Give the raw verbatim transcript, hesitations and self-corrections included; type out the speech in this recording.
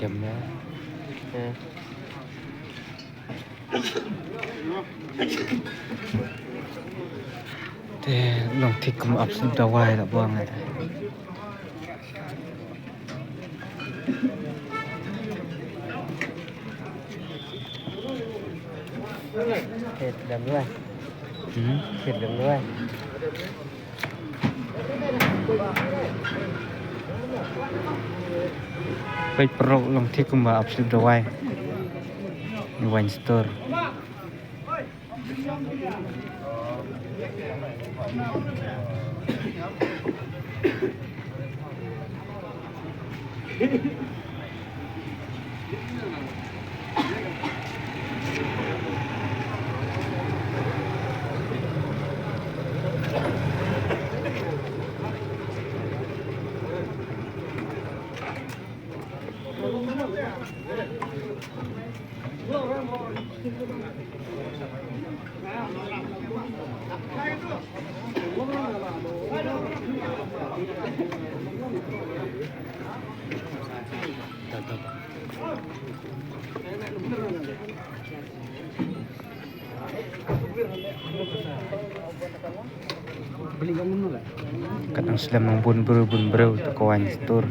Camera. Te long thik kum ap sum dawai la buang eh. Thit dam luai. Hmm? Thit dam luai. Peit pro long thik kumba ap sum dawai. Ni wine store. Kat nang slem nang bun briew bun briew te ka wine store.